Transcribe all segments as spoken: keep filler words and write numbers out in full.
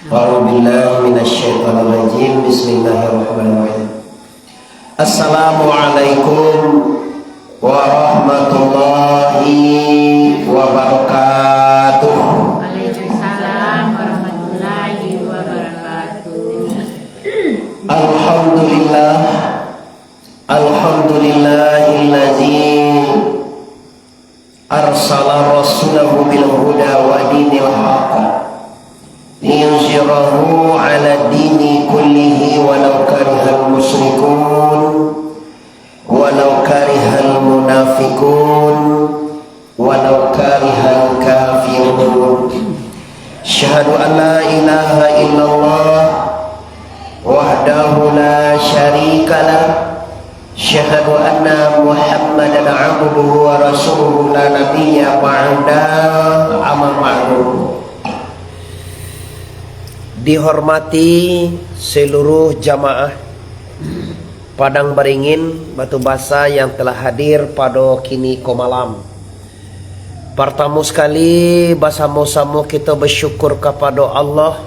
A'udzubillahi minasyaitonirrajim. Bismillahirrahmanirrahim. Assalamualaikum warahmatullahi wabarakatuh. Waalaikumsalam warahmatullahi wabarakatuh. Alhamdulillah. Alhamdulillahillazi arsala rasulahu bil huda wa dinil haq liyuzhirahu ala dini kullihi walau karihal musyrikun, walau karihal munafikun, walau karihal kafirun. Asyhadu an la ilaha illallah wahdahu la syarikalah. Asyhadu anna Muhammadan abduhu wa rasuluhu la nabiyya ba'da, amma ba'du. Dihormati seluruh jamaah Padang Baringin, Batu Basa yang telah hadir pado kini ko malam. Partamo sakali, basamo-samo kito basyukur kapado Allah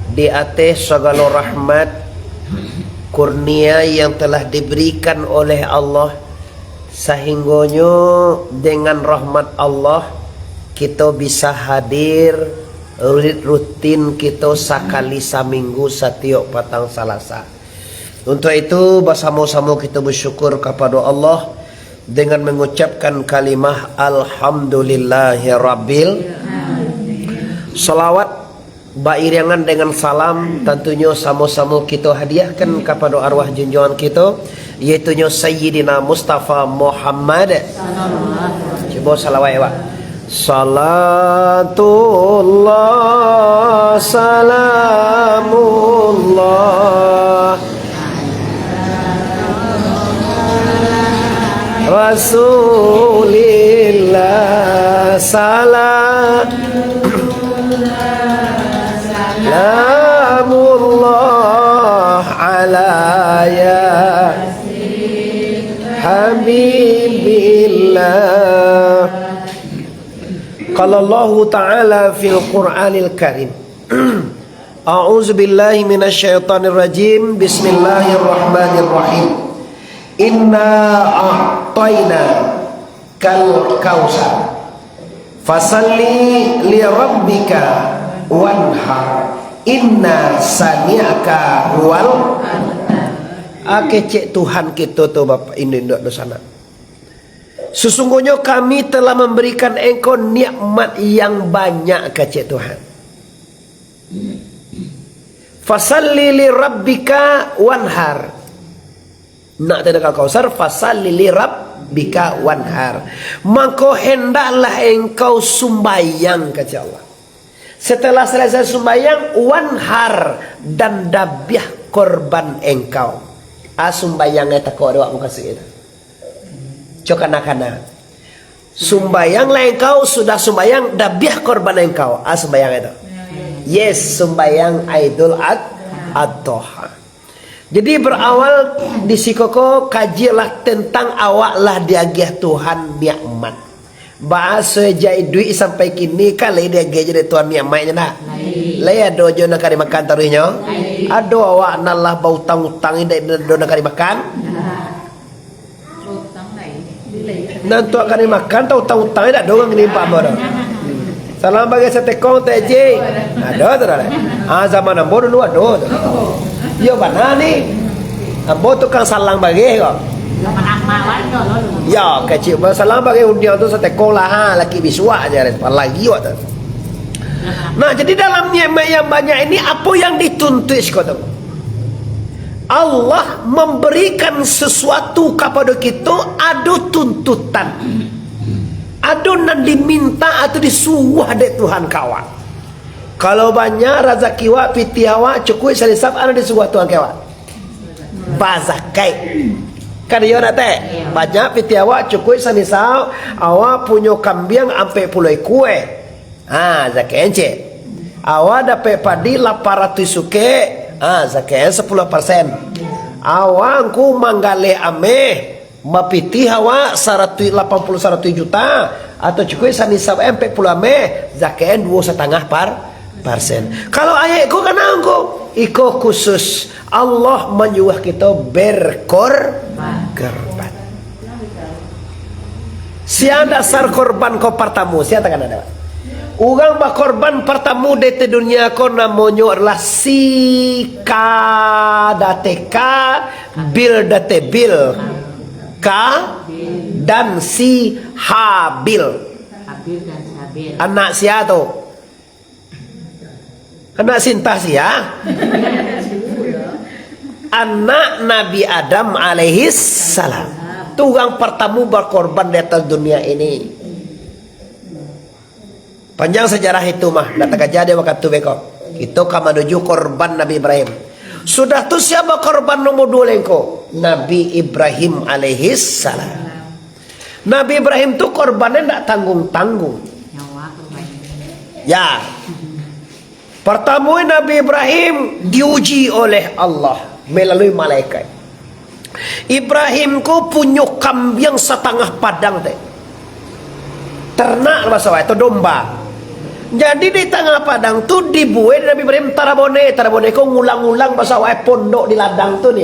di ateh sagalo rahmat, kurnia yang telah diberikan oleh Allah, sahinggonyo dengan rahmat Allah, kito bisa hadir rit-, rutin kito sakali saminggu satiok patang Salasa. Untuak itu, basamo-samo kito basyukur kapado Allah dengan mangucapkan kalimah Alhamdulillahirabbil. Salawat bairingan dengan salam, tantunyo samo-samo kito hadiahkan kapado arwah junjungan kito, yaitunyo Sayyidina Mustafa Muhammad. Cubo salawat, ya, Pak. Salatullah, salamullah, Rasulillah, salamullah ala ya Habibillah. Qala Allahu Ta'ala fil Qur'anil Karim. A'udzubillahi minasyaitonirrajim. Bismillahirrahmanirrahim. Inna a'tainakal kautsar. Fasalli li rabbika wanhar. Inna sani'aka huwal. Kecek Tuhan kito tu, Bapak, induak-induak dunsanak. Sesungguhnyo Kami telah memberikan engkau nikmat yang banyak, kecek Tuhan. Fasalli li rabbika wanhar. Nak tenda ka Kausar, fasalli li rabbika wanhar. Mangko hendaklah engkau sumbayang, kecek Allah. Setelah selesai sumbayang, wanhar, dan dabiah korban engkau. A sumbayang e takok dek awak mukasuik itu. Cok kana-kana. Sumbayanglah engkau, sudah sumbayang, dabiah korban engkau. A sumbayang itu. Yes, sumbayang Aidul Ad-, Adha. Jadi, berawal di siko ko, kajilah tentang awak lah diagiah Tuhan nikmat. Baso ja iduik sampai kini, kan lai diagiah jo dek Tuhan nikmat nyo, ndak? Lai. Lai ado jo nan ka dimakan taruihnyo? Lai. Ado awak nan lah bautang-utang, indak ado nan ka dimakan? Nan tu ka dimakan, tautang-utang, indak ado urang kini, Pak, ambo tu. Salang bagai satekong, Tek Ji. Ado tu dah. Ah, zaman ambo dulu ado tu. Iyo bana ni. Ambo tukang salang bagai ko. Yo, kecek ambo salang bagai undiang tu satekong lah, ha, laki bisuak aja, apalagi awak tu. Nah, jadi dalam nikmat yang banyak ini, apo yang dituntuik siko tu? Allah memberikan sesuatu kapado kito, ado tuntutan. Ado nan diminta atau disuruah dek Tuhan ka awak. Kalau banyak razaki awak, pitih awak cukuik sanisab, ado disuruah Tuhan ka awak? Bazakai. Kan iyo nak, Tek? Banyak pitih awak cukuik sanisab, awak punyo kambiang ampek puluah ikua. Ha, zakat cek. Awak dapek padi lapan ratuih sukek, ha, zakat sapuluah persen. Awak ngku manggaleh ameh, mapitih awak saratuih lapan puluah, saratuih juta, atau cukuik sanisab ampek puluah ameh, zakat duo satangah par-, Persen. Kalau ayat ko kanang ko, iko khusus Allah manyuruh kito berkor-, korban. Sia dasar korban ko partamo, sia takana ado. Urang bakorban partamo di dunia ko namonyo adalah si Ka date Ka, Bil date Bil. Ka dan si Habil. Habil dan si Habil. Anak sia tu? Anak sintah sia? Anak Nabi Adam alaihissalam. Tu urang partamo bakorban di ateh dunia ini. Panjang sajarah itu mah, ndak takaja di wakatu beko. Kito ka manuju korban Nabi Ibrahim. Sudah tu, sia bakorban nomor duo lai ko? Nabi Ibrahim alaihissalam. Nabi Ibrahim tu korbannyo ndak tanggung-tanggung. Nyawa korban. Ya. Partamo, Nabi Ibrahim diuji oleh Allah melalui malaikat. Ibrahim ko punyo kambiang satangah padang teh. Ternak baso awak, atau domba. Jadi di tangah padang tu dibuek Nabi Ibrahim tarabone, tarabone ko ngulang-ngulang baso awak pondok di ladang tu ni.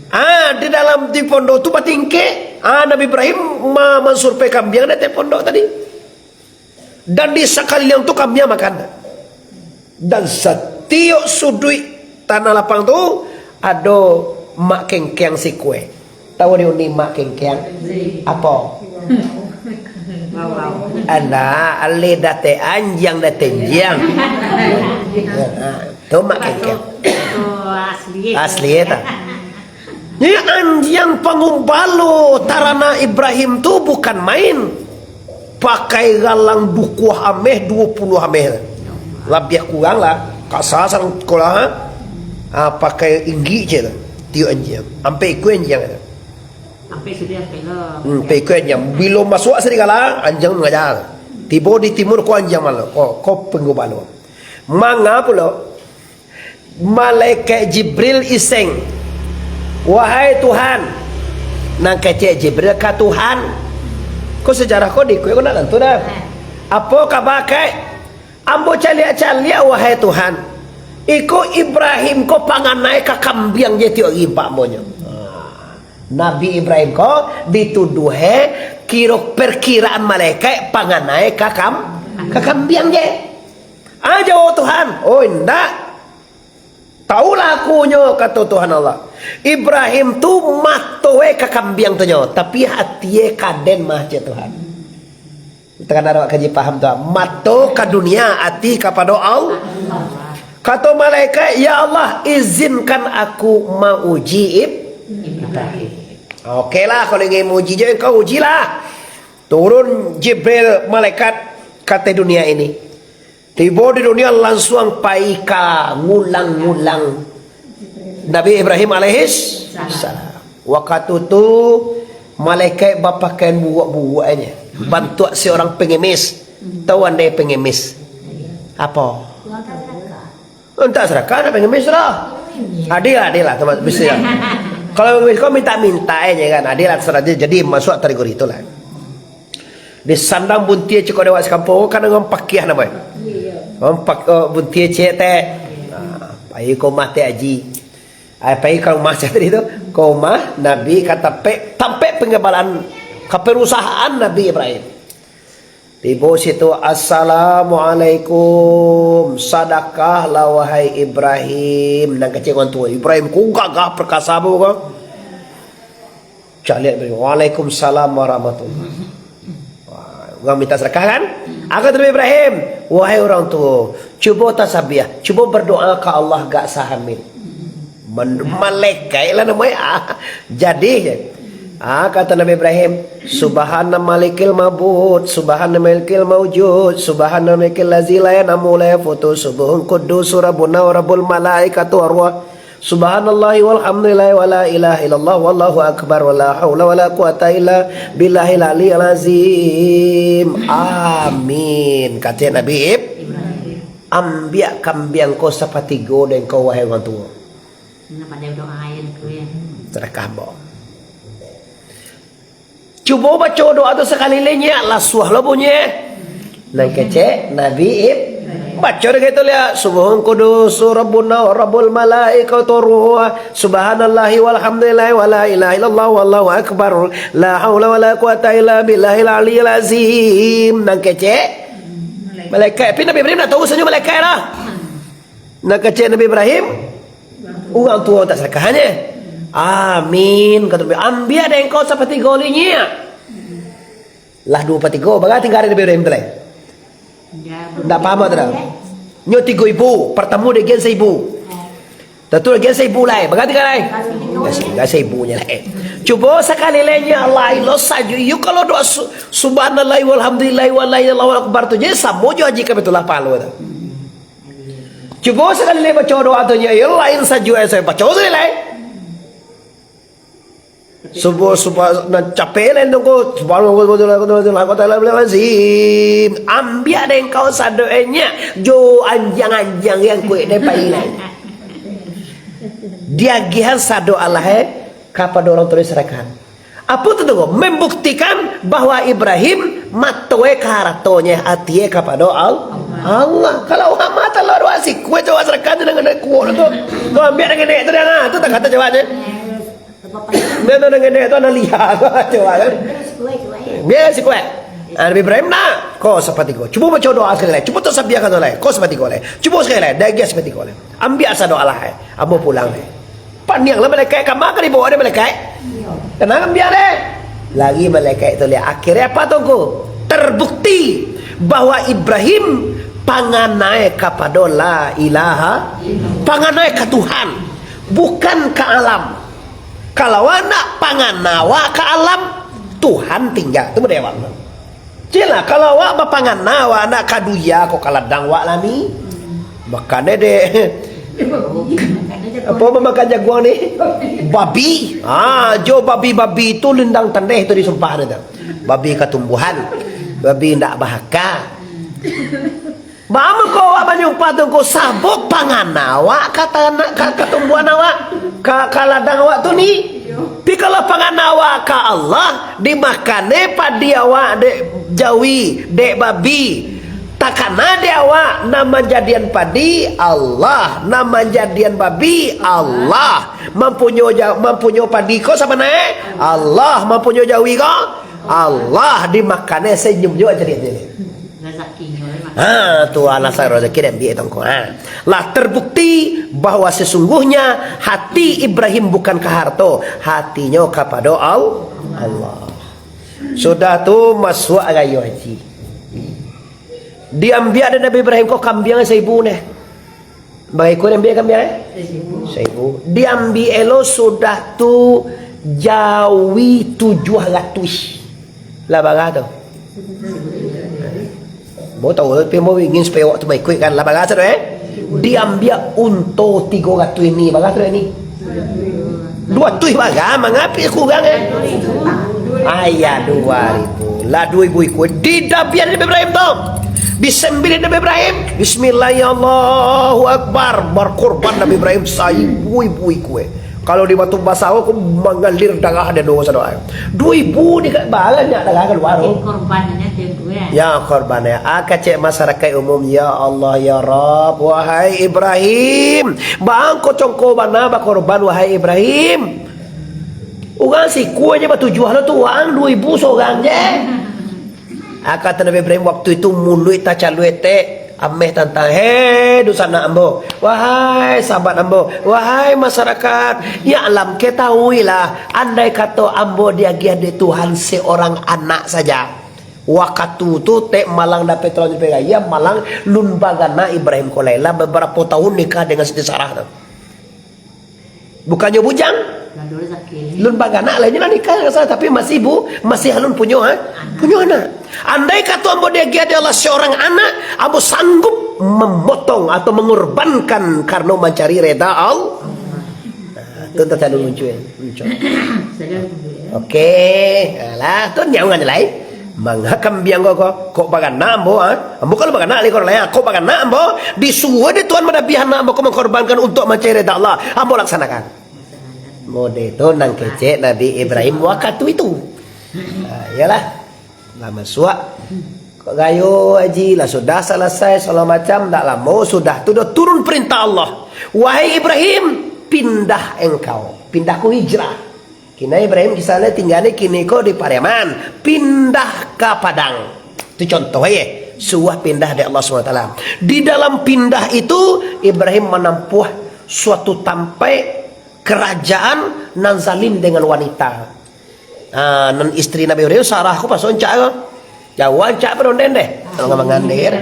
Ah, di dalam di pondok tu batingkek. Ah, Nabi Ibrahim ma-, mansurvei kambiang di ateh pondok tadi. Dan di sakaliliang tu kambiang makan. Dan satiok suduik tanah lapang tu ado mak kengkeng sikue. Tahu di uni mak kengkeng? Apo? Anak, ale date anjiang, date anjiang. Tu mak kengkeng. Asli. Asli, ya, tak? Ni anjiang pangumbalo tarana Ibrahim tu bukan main. Pakai galang dukuah ameh, duo puluah ameh. Labiah kurang lah. Kasa sarang sekolah, ha? Ah, pakai inggik je tu. Tiok anjiang. Ampek ikua anjiang tu. Ampek sudah, ampek lo. Hmm, ampek ikua anjiang. Bilo masuak sarigala, anjiang mangaja. Tibo di timur, ko anjiang malo. Ko, ko pangumbalo. Manga pulo? Malaikat Jibril iseng, "Wahai Tuhan." Nan kecek Jibril ka Tuhan. Ko sejarah ko diikuik ko nak tantu dah. Apo kaba, Kaik? Ambo caliak-caliak, wahai Tuhan. Iko Ibrahim ko panganai ka kambiang je tiok rimpak monyo. Nabi Ibrahim ko dituduh, eh, kiro perkiraan malaikat panganai ka kam-, ka kambiang je. Ah, jawab Tuhan, "Oh, indak. Tahulah akunyo," kato Tuhan Allah. "Ibrahim tu mato e ka kambiang tu nyo, tapi hati e ka den mah," cek Tuhan. Takana awak kaji paham tu. Mato ka dunia, hati kapado Allah. Kato malaikat, "Ya Allah, izinkan aku mauji Ib-, Ibrahim." Oke lah, kalau ingin mauji je, engkau ujilah. Turun Jibril malaikat ka ateh dunia ini. Tibo di dunia, lansuang pai ka ngulang-ngulang Nabi Ibrahim alaihis salam. Wakatu tu, malaikat bapakaian buruak-buruak aja. Bantuak seorang pengemis. Tahu andai pengemis? Apo? Entah serakah, nak pengemis lah. Adil lah, adil lah, tempat bisa lah. Kalau pengemis kau minta-minta aja kan, adil lah, terserah dia. Jadi masuk kategori itulah. Disandang buntia ciko dewek sakampung, kan dengan pakiah namo e. Ngam pak-, oh, buntia ciek teh. Ah, pai ka umah Tek Aji. Ai, pai ka umah sia tadi tu? Ka umah Nabi, ka tampek, tampek penggembalaan, ka perusahaan Nabi Ibrahim. Tibo situ, "Assalamualaikum, sadakahlah wahai Ibrahim." Nan kecek urang tuo, Ibrahim ko gagah perkasa bu ko. Caliak, "Waalaikumsalam warahmatullah." Wah, urang minta sadakah kan? Angkek Nabi Ibrahim, "Wahai urang tuo, cubo tasabiah, cubo berdoa ka Allah gak sahamin." Man-, malaikat lah namo e. Ah, jadi je. Ah, kato Nabi Ibrahim, "Subhana malikil mabud, subhana malikil maujud, subhana malikil lazi la yanamu la yafutu, subuhun qudusu rabbuna wa rabbul malaikatu warruh." Subhanallahi walhamdulillahi wala ilaha illallah wallahu akbar wala haula wala quwata illa billahil aliyil azim. Amin. Kata Nabi Ib-, "Ambiak kambiang ko sapatigo den ko, wahai urang tuo." Nah, pandai doa aja tu ya. Sadakah ambo. Cubo baco doa tu sakali lai nyo, lasuah lo bunyi. Nan kecek Nabi Ib-, Baco dek itu lihat, "Subhun Qudus Rabbuna wa Rabbul Malaikatu Ruh, Subhanallahi walhamdulillahi wa la ilaha illallah wallahu akbar, la haula wa la quwata illa billahil aliyil azim." Nan kecek malaikat, tapi Nabi Ibrahim nak tahu sajo malaikat lah. Nan kecek Nabi Ibrahim, urang tuo tak sadakah nyo. "Amin," kato Nabi, "ambiak dek engkau sapatigo lai nyiak." Lah duo patigo, barapo tingga dari Nabi Ibrahim tu lai? Ndak paham tu dah. Nyo tigo ibu, partamo dek gian saibu. Tentu dek gian saibu lai, barapo tingga lai? Tingga saibu nyo lai. Cubo sakali lai nyo Allah, ilo sajo. Iyo kalau doa su-, subhanallahi walhamdulillahi wa la ilaha illallah wallahu akbar tu je samo jo haji Kabatullah pahalo tu. Cubo sakali lai baco doa tu nyo, iyo lain sajo, eh, saya baco sakali lai. Subuh, subuh, nan capek lah tu ko. Subhanallah, subhanallah, subhanallah, subhanallah, subhanallah, azim. Ambiak dek engkau sadoenyo, jo anjiang-anjiang nan kuek dek pai lai. Diagiahan sado alah, eh, kapado urang tulis rakan. Apo tu tu? Membuktikan bahwa Ibrahim matoe ka haratonyo, atie kapado Al-, Allah. Kalau awak mah talalu doa sikue tu, asrakan tu dengan kuat tu. Kau ambiak dengan nek tu dah, nah. Tu tak kata jawabnyo. Dia tu dengan nek tu anak liar. Coba kan. Biar sikue. Ah, Nabi Ibrahim nak. Kau seperti kau. Cuba baca doa sekali lagi. Cuba tasbiahkan tu lagi. Kau seperti kau lagi. Cuba sekali lagi. Dia seperti kau lagi. Ambiak sado alah, eh. Ambo pulang, eh. Paniang lah malaikat, kama ka dibawa dek malaikat? Tanang, ambiak dek. Lari malaikat tu lihat. Akhirnyo apa tu, Ngku? Terbukti bahwa Ibrahim panganae kapado la ilaha, panganae ka Tuhan, bukan ka alam. Kalau awak nak pangana awak ka alam, Tuhan tingga. Tu model awak. Cilah, kalau awak bapangana, awak nak ka dunia ko, ka ladang awak lah ni. Makan dek. Apo mamakan jaguang ni? Babi. Ah, jo babi-babi tu lindang tandeh tu disumpah tu. Babi katumbuhan. Babi ndak bahaka. Baa mangko awak manyumpah tu, Ngku, sabab pangana awak ka tanak, ka, ka tumbuhan awak, ka, ka ladang awak tu ni. Tapi kalau pangana awak ka Allah, dimakannyo padi awak dek jawi, dek babi. Takana dek awak, nan manjadian padi Allah, nan manjadian babi Allah. Mampunyo ja-, mampunyo padi ko sia nan? Allah. Mampunyo jawi ko Allah. Dimakannyo, senyum juo jadi. Rezekinyo memang. Ha, tu alasan rezeki diambiak tu, Ngku. Ha. Lah terbukti bahwa sesungguhnya hati Ibrahim bukan ka harto, hatinyo kapado Al-, Allah. Sudah tu masuak rayo haji. Diambiak dek Nabi Ibrahim ko kambiang saibu neh. Bara ikua diambiak kambiang, eh? Saibu. Saibu. Diambiak lo sudah tu jawi tujuah ratuih. Lah bara tu? Mau tahu, tapi mau ingin supaya awak tu baikuik kan. Lah bara tu, eh? Diambiak unto tigo ratuih ni. Bara tu ni? Dua ratuih bara, mangapik kurang, eh? Ayah dua ribu. Lah dua ribu ikua. Didabiah Nabi Ibrahim tu. Disembelih Nabi Ibrahim. Bismillah, ya Allahu Akbar. Berkorban Nabi Ibrahim saibu-ibu ikua. Kalau di Batu Basau ko mangalir darah dia dosa doa. Dua ribu di banyak darah keluar tu. Korbannya tu, ya. Ya, korbannya. Ah, kecek masyarakat umum, ya Allah, ya Rabb, wahai Ibrahim. Bangko congko bana bakorban, wahai Ibrahim. Urang sikua je batujuah lo tu, urang dua ribu sorang je. Ah, kata Nabi Ibrahim waktu itu, muluik tacaluetek, ameh tantang, "Hei, dunsanak ambo, wahai sahabat ambo, wahai masyarakat, ya alam, ketahuilah, andai kato ambo diagiah dek Tuhan seorang anak saja." Wakatu tu, tek malang dapek tulang jupe gaya, malang lun bagana Ibrahim ko lai lah, babarapo tahun nikah dengan Siti Sarah tu. Bukannyo bujang. Lun baganak lah, inyo lah nikah, tapi masih bu-, masih alun punyo, ha? Punyo anak. Andai kato ambo diagiah dek Allah seorang anak, ambo sanggup memotong atau mengorbankan karena mencari reda Allah. Nah, tu tadi muncul. Muncul. Oke, alah, tu nyawa nyo lai. Manga kambiang ko, ko, kok baganak ambo, ha? Ambo kalau baganak lai ko lai, ha? Kok baganak ambo, disuruh dek Tuhan madabiah anak ambo ko mengkorbankan untuk mancari reda Allah. Ambo laksanakan. Mode tu nan kecek Nabi Ibrahim wakatu itu. Ha, iyalah. Lah masuak. Gayo, Haji, lah sudah salasai, sagalo macam, ndak lamo sudah tu doh turun parintah Allah. "Wahai Ibrahim, pindah engkau." Pindah ko hijrah. Kini Ibrahim kisah ni tingga ni kini ko di Pariaman. Pindah ka Padang. Itu contoh, eh. Suruah pindah dek Allah Subhanahu Wa Taala. Di dalam pindah itu, Ibrahim manampuah suatu tampek kerajaan nan zalim dengan wanita. Ah, nan isteri Nabi Ibrahim, Sarah ko, paso ancak ko. Jauah ancak pado den deh. Kalau nggak mangander.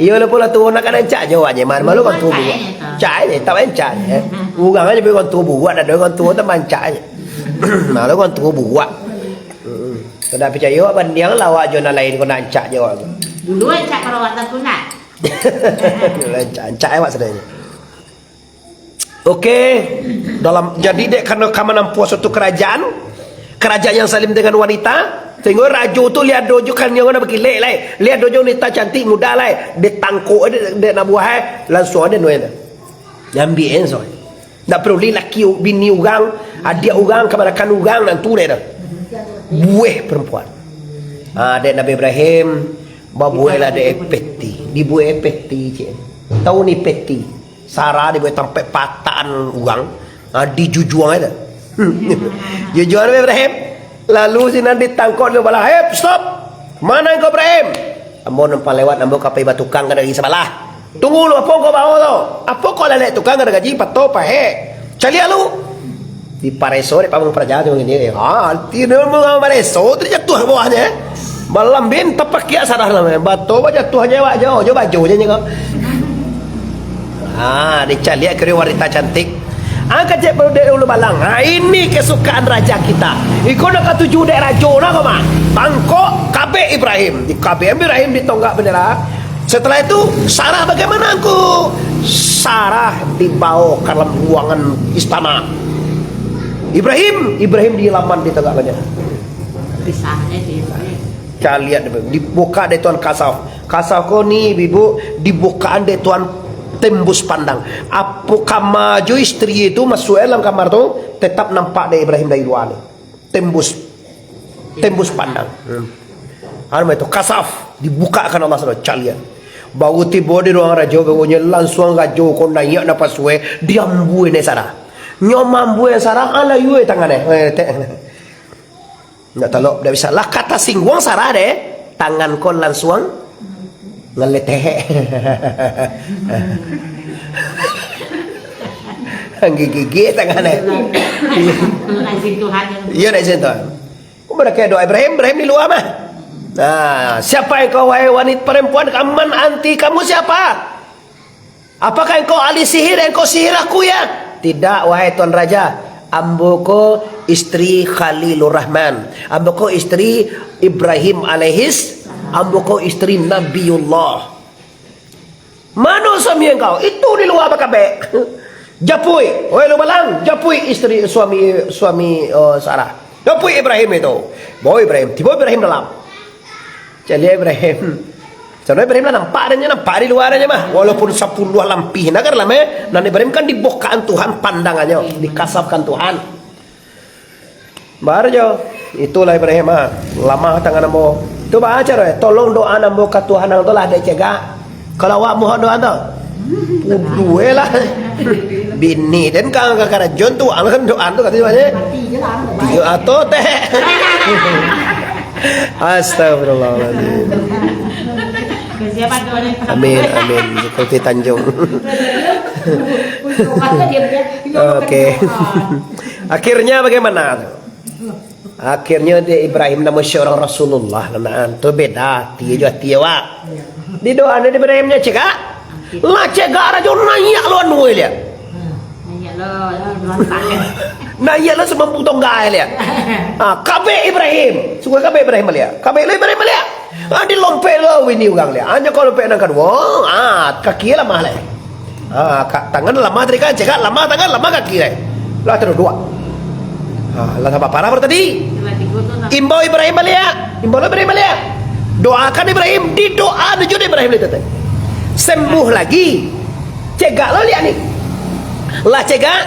Iyo lah, pula tuo nak kan ancak jauah aja. Mana malu kan tuo buak. Ancak aja, tak ancak aja. Urang aja bukan tuo buak, ada kan tuo tak ancak aja. Malu kan tuo buak. Hmm. Kada picayo, bandiang lah awak jo nan lain ko nak ancak jauah. Dulu ancak perawatan tu nak. Dulu ancak, ancak awak sadonyo. Oke, dalam, jadi dek karano ka manampuah suatu kerajaan, kerajaan yang zalim dengan wanita, sehingga rajo tu liado jo kan nyo nak bakilek lai, liado jo wanita cantik muda lai, ditangkok dek, dek nak buah, eh, langsung ado nuai tu. Diambiak, eh, so. Ndak peduli laki u-, bini urang, adiak urang, kamanakan urang, nan tu dek tu. Bueh perempuan. Ah, dek Nabi Ibrahim, babueh lah dek peti, dibueh peti, cik. Tahu ni peti? Sarah dibuek tampek patahan urang, ha, dijujuang aja. Jujuang Nabi Ibrahim. Lalu sinan ditangkok dek balah, "Hei, stop! Mana engkau, Ibrahim?" "Ambo numpang lewat, ambo ka pai batukang ka nagari sabalah." "Tunggu lu, apo engkau bawa tu?" "Apo kau lalek tukang ka nagari, pato, pahek? Caliak lu!" Dipareso dek pamang praja tu, gini, ha, tidak mau pareso, tu jatuah bawahnyo. Balambin tapakiak Sarah lah, bato bajatuah je awak jo, jo baju je nyo. Ha, dicaliak kiro wanita cantik. Angkek dek dulu balang. Ha, ini kesukaan raja kita. Iko nak katuju dek rajo nah ko mah. Tangkok, kabek Ibrahim. Dikabek Ibrahim di tonggak bendera. Setelah itu, Sarah bagaimana, Angku? Sarah dibawa ka dalam ruangan istana. Ibrahim, Ibrahim di laman di tengah banyak. Pisahnya sih. Caliak, dibuka dek Tuan Kasaf. Kasaf ko ni, Ibu, dibukaan dek Tuan tembus pandang. Apo kama jo isteri itu masuk dalam kamar tu, tetap nampak dek Ibrahim dari luar ni. Tembus. Tembus pandang. Hmm. Anu itu, kasaf, dibukakan Allah Subhanahu, caliak. Baru tibo di ruang rajo, gagonyo langsung rajo ko naiak napas suwe, diambuih ni Sarah. Nyo mambuih Sarah, alah yue tangan eh. Eh, tek. Ndak talok, ndak bisa. Lah kata singguang Sarah deh, tangan ko langsung ngeleteh. Gigit-gigit tangan eh. Nak izin Tuhan. Iya, nak izin Tuhan. Kok mereka doa Ibrahim, Ibrahim di luar mah. Nah, siapa engkau, wahai wanita perempuan, kaman anti kamu siapa? Apakah engkau ahli sihir, engkau sihir aku ya? Tidak, wahai Tuan Raja. Ambo ko isteri Khalilur Rahman. Ambo ko isteri Ibrahim alaihis. Ambo ko isteri Nabiullah. Mano suami engkau? Itu di luar bakabek. Japuik. Oi, lu balang, japuik isteri, suami, suami, eh, Sarah. Japuik Ibrahim itu. Bawa Ibrahim. Tiba Ibrahim dalam. Caliak Ibrahim. Soalnya Ibrahim lah nampak adanya, nampak di luar adanya mah. Walaupun sapuluah lampih, nah kan dalam eh. Nah, Ibrahim kan dibukaan Tuhan pandangannyo, dikasafkan Tuhan. Baru jo, itulah Ibrahim ah. Lamah tangan ambo. Tu baca doh, eh. Tolong doa ambo ka Tuhan ang tu lah, dek cegak. Kalau awak mohon doa tu. Uduh eh lah. Bini den ka, ka karajon tu, ang kan doa tu katanya. Tiga atau teh. Astagfirullahaladzim. Amin, amin. Zulkifli Tanjung. Oke. Akhirnya bagaimana? Akhirnya dek Ibrahim namo seorang Rasulullah, nah, tu beda, ati jo ati awak. Di doa ni Ibrahimnya cegak, lah cegak rajo naiak lo anu liak. Naiak lo, lo berontak. Naiak lo semampu tonggai liak. Ah, kabek Ibrahim, suka kabek Ibrahim liak. Kabek lo Ibrahim liak. Ah, dilompek lo ini urang liak. Hanya kalau lompek nang kedua, ah, kaki lamah liak. Ah, ka-, tangan lamah tadi kan, cegak lamah tangan, lamah kaki lai. Lah taduduak. Ah, lah tambah parah baru tadi. Imbau Ibrahim baliak. Imbau Ibrahim baliak. Doakan Ibrahim, didoa tuju dek Ibrahim itu teh. Sembuh lagi. Cegak lo liak ni. Lah cegak.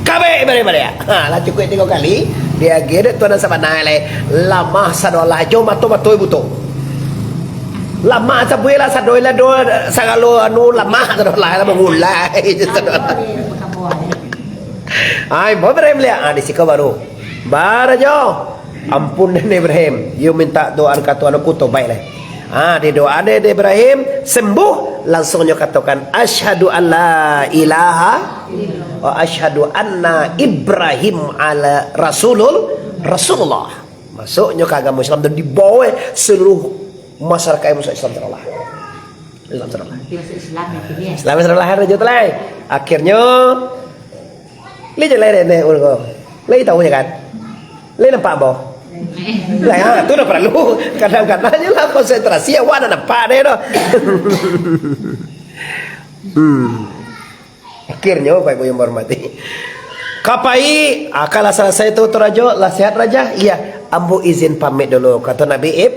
Kabek Ibrahim baliak. Ha, lah cukuik tiga kali. Diagiah dek Tuhan nan sabana lai, lamah sadolah jo mato-mato buto. Lamah sabuih lah, sadoi lah do, sagalo anu lamah sadolah lah mangulai. Ai, bo Ibrahim liak. Ah, di siko baru. Barajo. Ampun Nenek Ibrahim. Yo minta doa ka Tuhan, aku tobaik lah. Ah, di doa Nenek Ibrahim sembuh, langsung nyo katokan, "Asyhadu alla ilaha wa asyhadu anna Ibrahim ala rasulul Rasulullah." Masuknyo ka agamo Islam dan dibawa seluruh masyarakat yang masuk Islam sadolah. Islam sadolah. Dia masuk Islam ya, dia. Islam sadolah, Rajo Tulai. Akhirnyo, lai jalai dek nek urang ko. Lai tahu je kan? Lai nampak boh. Lai, ha, tu dah perlu. Kadang-kadang je lah konsentrasi, awak nak nampak deh tu. Hmm. Akhirnyo, Bapak Ibu yang berhormati. Kapai, ah, kalau selesai tu, tu Rajo, lah sehat Raja? Iya, ambo izin pamit dulu, kata Nabi Ib.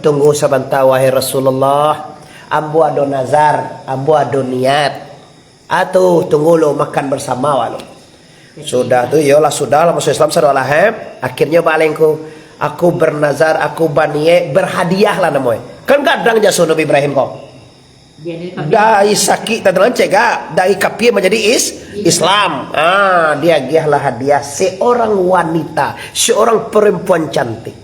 Tunggu sabanta, wahai Rasulullah. Ambo ado nazar, ambo ado niat. Atuh, tunggu lo, makan bersama wak lo. Sudah tu, iyolah, sudah lah masuk Islam, sadolah, eh. Akhirnyo balengku, aku bernazar, aku baniat, berhadiah lah namo. Kan gadang jaso Nabi Ibrahim ko. Dari sakik tadi rancak gak, dari kafir menjadi is Islam. Ah, diagiahlah hadiah seorang wanita, seorang perempuan cantik.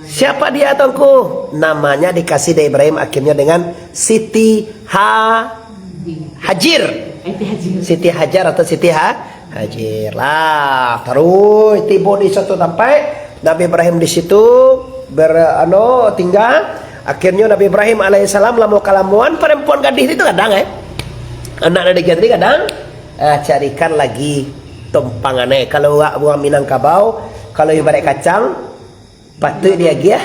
Siapa dia, Tuanku? Namanya dikasih dari Ibrahim akhirnya dengan Siti Ha-, Hajir. Siti Hajar atau Siti Ha-, Hajir. Lah, taruih tibo di satu tampek, Nabi Ibrahim di situ ber-, ano, tinggal. Akhirnya Nabi Ibrahim alaihissalam lamo kalamoan, perempuan gadih itu kadang, eh. Anak dari gadih kadang, ah, carikan lagi tumpangan, eh. Kalau urang, urang Minangkabau, kalau ibarat kacang, patuik diagiah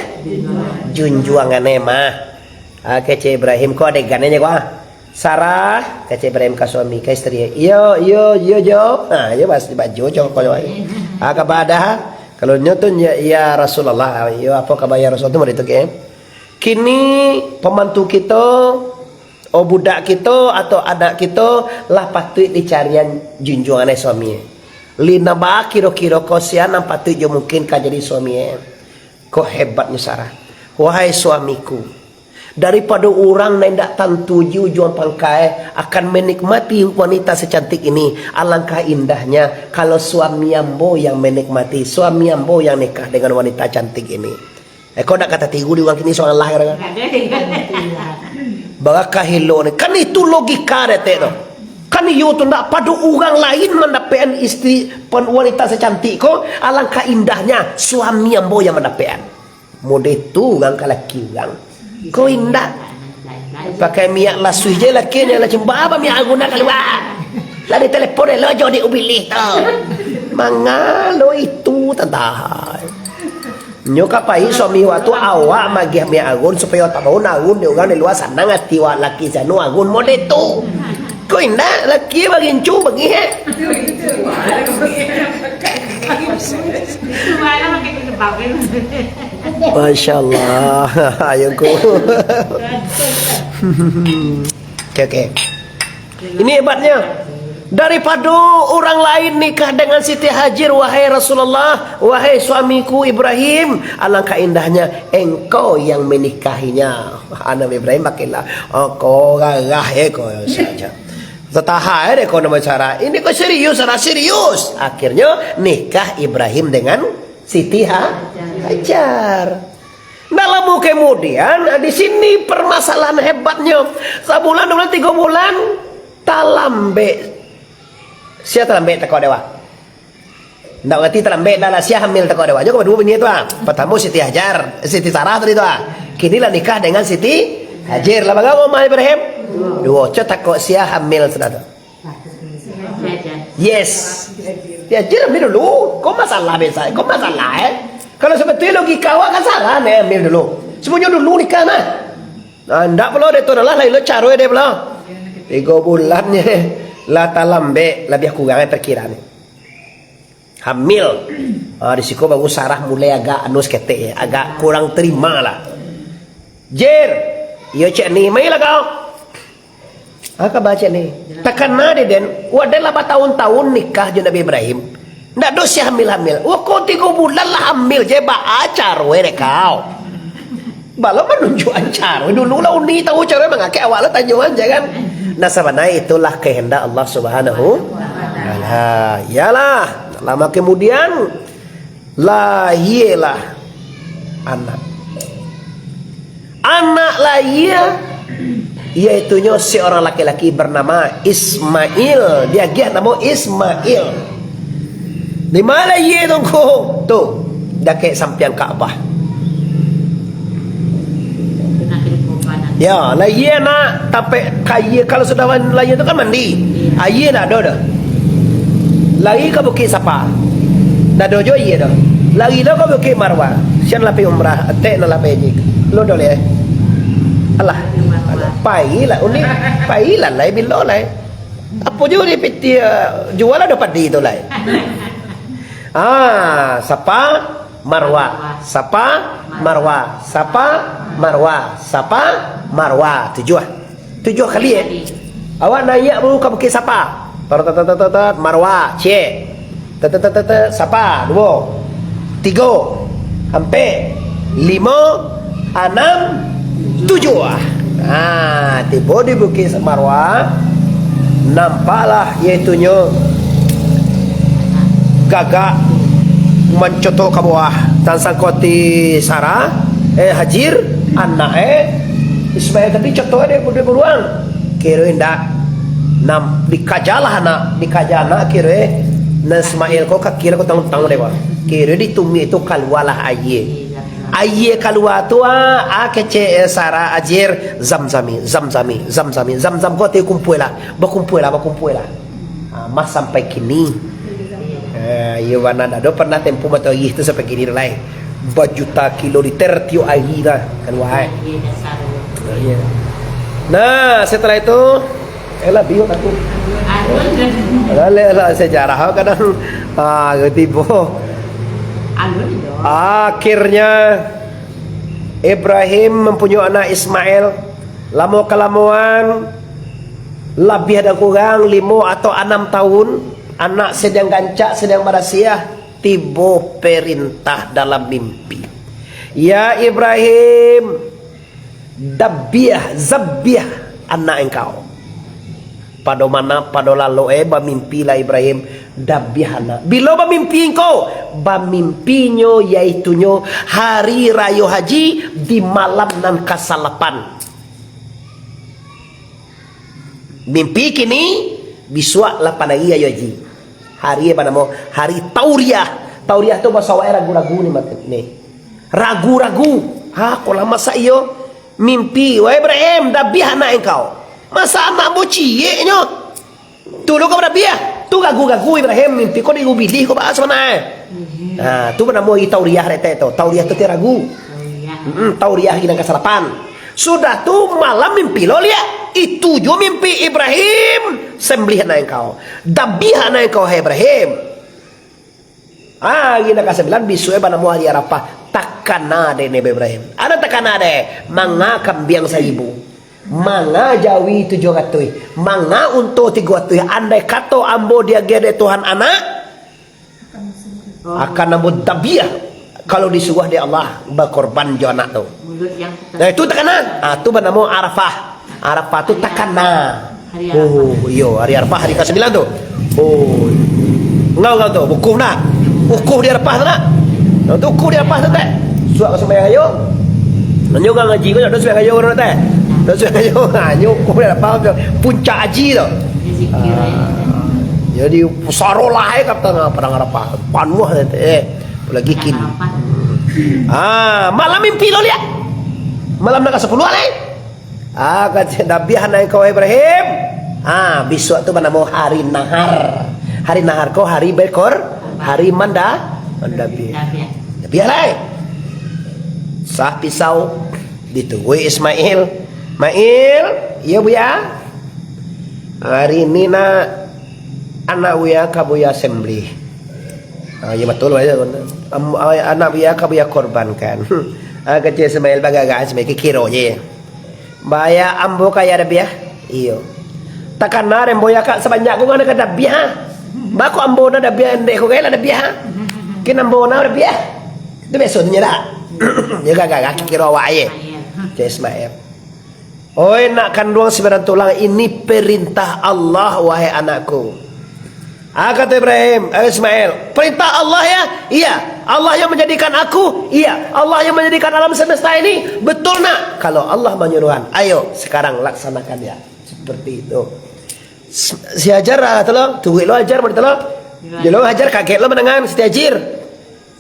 junjuangan, eh, mah. Ah, kecek Ibrahim, ko adegan nyo ko, ah. Sarah, kecek Ibrahim ka suami, ka isteri. Iyo, iyo, iyo, jo. Ha, iyo, bas-, baju jo, ko, jo. Ah, kabar dah. Kalau nyo tu, ya, ya Rasulullah. Iyo, apo kabar ya Rasul tu, model tu, ke? Kini, pembantu kito, oh, budak kito, atau anak kito, lah patuik dicarian junjuangan suami. Lina ba kiro-kiro ko sia nan patuik jo mungkin ka jadi suami. Ko hebatnyo Sarah. Wahai suamiku, daripado urang nan indak tantu ji ujuang pangkai akan menikmati wanita secantik ini, alangkah indahnya kalau suami ambo yang menikmati, suami ambo yang nikah dengan wanita cantik ini. Eh, kau nak kata tiru di urang kini soalan lah kadang. Barakah elok ni. Kan itu logika detek tu. Kan iyo tu ndak pado urang lain mandapekan isteri pon-, wanita secantik ko, alangkah indahnya suami ambo yang mandapekan. Mode tu urang ka laki urang. Ko indak. Pakai minyak lasuih je laki nyo lah cuma apa minyak agun nak kalua. Lah ditelepon elok jo di ubilih tu. Mangalo itu tantang. Nyo ka pai suami wak tu awak magiah minyak agun supayo awak tahu agun di urang di lua sanang ati wak laki sanu agun mode tu. Ko indak laki bagincu bangih. Masya Allah. Ayangku. Oke, oke. Ini hebatnya. Daripado urang lain nikah dengan Siti Hajir, wahai Rasulullah, wahai suamiku Ibrahim, alangkah indahnya engkau yang menikahinya. Nabi Ibrahim makinlah, oh, ko rarah eh, ko saja. Tataha eh, dek ko nama cara. Ini ko serius, Sarah, serius. Akhirnya nikah Ibrahim dengan Siti Ha-, Hajar. Ndak lamo kemudian, di sini permasalahan hebatnya. Sabulan, dua bulan, tigo bulan, talambek. Sia talambek teko dewa. Ndak ngerti talambek dah lah, sia hamil teko dewa. Nyo kaduo bini tu ah. Pertamo Siti Hajar, Siti Sarah tadi tu ah. Kini lah nikah dengan Siti Hajar. Lah bagawo mah Ibrahim? Duo, co tako sia hamil sudah tu. Yes. Ya, Jir, ambil dulu. Kau masalah biasa. Kau masalah, eh. Kalau sebetulnya logika awak kan salah, nih, ambil dulu. Semuanya dulu nikah, nah. Nah, ndak pulo dek tu adalah lain lo caro dek pulo. Tiga bulan, lah talambek, lebih kurang, eh, perkiraan. Hamil. Ah, di siko baru Sarah mulai agak anu saketek, eh, agak kurang terima lah. Jir, iyo cek ni, mailah kau. Ah, kaba cek ni. Takana dek den, wak den lah batahun-tahun nikah jo Nabi Ibrahim. Ndak doh si hamil-hamil. Wah, ko tigo bulan lah hamil je, baa caro e dek kau? Balo manunjuakan caro. Dulu lah uni tahu caro mangakek, awak lah tanyoan je kan. Nah, sabananyo itulah kehendak Allah Subhanahu wa Taala. Iyalah, lama kemudian, lahialah anak. Anak lahia, yaitunyo seorang laki-laki bernama Ismail. Diagiah namo Ismail. Di ma lahia tu, Ngku? Tu, dakek sampiang Ka'bah. Ya, lahia anak, tapi kayia, kalau sudah lahia tu kan mandi. Aia ndak ado doh. Lari ka Bukik Safa. Ndak ado juo aia doh. Lari lo ka Bukik Marwah. Sia nan lah pai umrah, etek nan lah pai haji. Lo doh lai. Alah. Pailah, uni. Pailah lai, bilo lai. Apo juo di piti, eh, jual ado padi tu lai. Ah, Safa, Marwah, Safa, Marwah, Safa, Marwah, Safa, Marwah. Tujuah. Tujuah kali, eh. Awak naiak dulu ka Bukik Safa. Tar, tar, tar, tar, tar, tar, Marwah, ciek. Tar, tar, tar, tar, tar, Safa, duo. Tigo. Ampek. Limo. Anam. Tujuah. Ah, tibo di Bukik Marwah. Nampaklah, yaitunyo gagak mancotok ka bawah. Tansangko ati Sarah, eh, Hajir, anak, eh, Ismail tadi cotok dek buruang. Kiro indak. Nam, dikajalah anak, dikaja anak kiro, eh. Nah, Ismail ko kaki lah ko tangguang-tangguang dek bawah. Kiro di tumiak tu kalualah aia. Aia kalua tu, ah, ah, kecek, eh, Sarah, Hajir, Zamzami, Zamzami, Zamzami, Zamzam ko ati kumpualah, bakumpualah, bakumpualah. Ah, mah sampai kini. Eh, iyo bana, ndak ado pernah tempo matoari tu sampai kini lai. Bajuta kiloliter tiok ari lah kalua, eh. Nah, setelah itu, eh, lah, biok aku. Alah, lah, sejarah kadang, ah, tibo. Akhirnya, Ibrahim mampunyoi anak Ismail. Lamo kalamoan, labiah dan kurang limo atau anam tahun, anak sadang gancak, sadang barasiah, tibo perintah dalam mimpi. "Ya Ibrahim, dabiah, zabiah anak engkau." Pado mana, pado lalok, eh, bamimpilah Ibrahim, dabiah anak. Bilo bamimpi engkau? Bamimpinyo, yaitunyo hari rayo haji, di malam nan kasalapan. Mimpi kini, bisuak lapan ari rayo haji. Hari banamo hari Tauriah. Tauriah tu baso awak ragu-ragu ni, mat-, ni. Ragu-ragu. Ha, ko lah masa iyo mimpi, "Wahai Ibrahim, dabiah anak engkau." Masa anak bocieknyo? Tu lo ka badabiah. Tu ragu-ragu Ibrahim, mimpi ko diubilih ko baa sabananyo. Nah, tu banamo i Tauriah retek tu. Tauriah tu ti ragu. Mm-mm, Tauriah hari nan kasalapan. Sudah tu malam mimpi lo liak. Itu juo mimpi Ibrahim, sembelih anak engkau. Dabiah anak engkau, hai Ibrahim. Ah, hari nan kasambilan, bisuak banamo hari Arafah. Takana dek Nabi Ibrahim. Ado takana dek, manga kambiang saribu, manga jawi tujuah ratuih, manga unto tigo ratuih. Andai kato ambo diagiah dek Tuhan anak, akan ambo dabiah kalau disuruah dek Allah bakorban jo anak tu. Nah, itu takana. Ah, tu banamo Arafah. Arafah tu takana. Hari Arafah. Oh, iyo, hari Arafah, hari kasambilan tu. Oh. Ngau, ngau tu, wukuf nak. Wukuf di Arafah tu nak. Nah, tu wukuf di Arafah tu, teh. Suak ka sumbayang ayo. Nanyo urang ngaji ko, dak sumbayang ayo urang, teh. Dak sumbayang ayo. Ha, nyo wukuf di Arafah tu. Puncak haji tu. Jadi, pusaro lah, eh, kata, padang Arafah. Panuah, teh. Eh, apalagi kini. Ah, malam mimpi lo liak. Malam nan kasapuluah lai. Ah, kecek dabiah anak engkau, Ibrahim. Ah, bisuak tu banamo hari nahar. Hari nahar ko hari bekor-, hari manda-, mandabiah. Dabiah lai. Sah pisau, dituruik Ismail. "Mail, iyo, Buya. Hari ini nak anak Buya ka Buya sembelih." Ah, iyo batul, Buya. Am-, anak Buya ka Buya korbankan. Ah, kecek Ismail bagarak, Ismail kikiro je. "Baa, ambo ka dabiah?" "Iyo." "Takana dek ambo, yo, kak, sabanyak ko ngana ka dabiah, ha? Bako ambo na dabiah, ndeh ko gaya lah dabiah, ha? Kin ambo na dabiah. Itu biaso tu nyo dak? Yo gagah kaki kiro awak aye. Cek Ismail. Oi nak kanduang si badan tulang, ini perintah Allah, wahai anakku. Ah, kata Ibrahim, eh, Ismail, perintah Allah ya? Iya. Allah yang menjadikan aku? Iya. Allah yang menjadikan alam semesta ini? Betul nak? Kalau Allah menyuruhan, ayo sekarang laksanakan ya. Seperti itu. Si Hajar lah tolong, turuik lo Hajar, mari tolong. Jolong Hajar kaget lo mendengar Siti Hajar.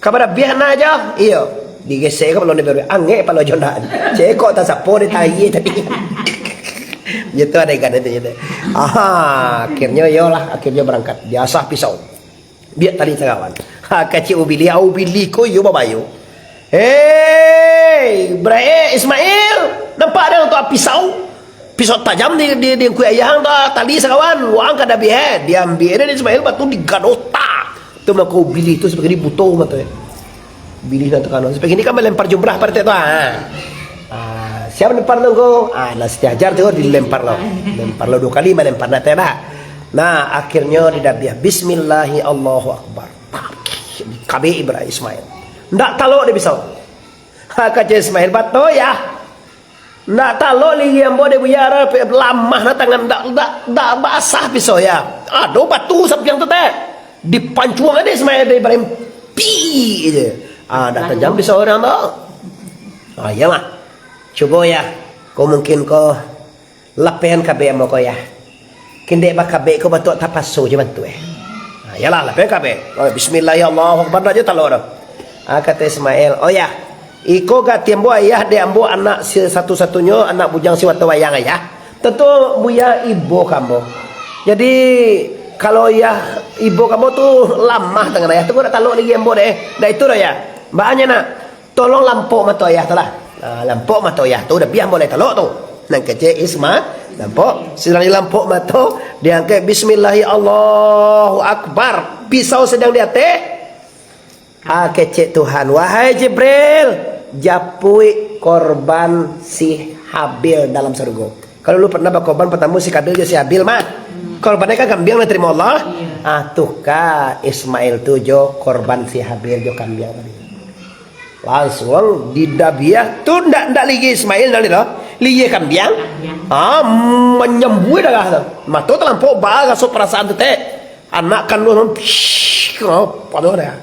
Kabar biah na aja. Iyo. Digesek kapalo ni baru. Angek palo jo ndak. Cekok tak sapo dia tahi tadi. Gitu adegan itu gitu. Aha, akhirnya iyolah, akhirnya berangkat. Diasah pisau. Biak tali sakawan. Ha, kacik ubili, ubili ko iyo babayo. Hei, Ibrahim, Ismail, nampak dah tu pisau? Pisau tajam di, di, di kuek ayah ang tu, tali sakawan, wang ka dabiah, eh. Diambiak dek Ismail, batu digadoh, tak. Tu mako bilih tu sabagai buto mato, eh. Bilih nan takano. Sabagai ni kan malempar jumrah partai tu, ha. Ah, siapa lempar tu ko? Ah, lah Siti Hajar tu dilempar lo. Lempar lo dua kali, malempar nak teh dah. Nah, akhirnya di dabiah, Bismillahi Allahu Akbar. Kabek Ibrahim Ismail. Ndak talok dia pisau. Ha, kacau Ismail, bato ya. Ndak talok ligi ambo dek buya, lamah na tangan, ndak, ndak, ndak basah pisau ya. Ado batu sampiang tu teh. Dipancuang dek Ismail dek Ibrahim. Pi je. Ah, ndak tajam pisau urang tu. Ah, iyalah. Cubo ya. Ko mungkin ko lapehan kabek ambo ko ya. Kin dek bakabek ko batuak tapaso je bantuak, eh. Ha, iyalah, lapehan kabek. Oh, Bismillah, ya Allahu Akbar, ndak je talok doh. Ah, kata Ismail, "Oh ya, iko gati ambo ayah dek ambo anak si-, satu-satunyo anak bujang si Wato Wayang ayah. Tantu buya ibo ka ambo. Jadi, kalau ayah ibo ka ambo tu lamah tangan ayah tu, ko ndak talok lagi ambo dek, eh. Ndak itu doh ya. Baanyo nak." Tolong lampok mato ayah tu lah. Nah, lampok mato ayah tu, dabiah mulai talok tu. Nan kecek Isma, lampok. Sadang dilampok mato, diangkek bismillahi Allahu Akbar. Pisau sadang di ateh. Ah, kecek Tuhan, "Wahai Jibril, japuik korban si Habil dalam sarugo." Kalau lu pernah bakorban patamo si Kabil jo si Habil mah, korbannyo kan kambiang lah tarimo Allah. Iya. Ah, tukar Ismail tu jo korban si Habil jo kambiang tadi. Langsuang didabiah tu ndak, ndak ligi Ismail ndak doh. Ligi kambiang. Kambiang. Ah, manyambui darah tu. Mato talampau baraso parasaan tu teh. Anak kanduang tu, psh, apa tu dah.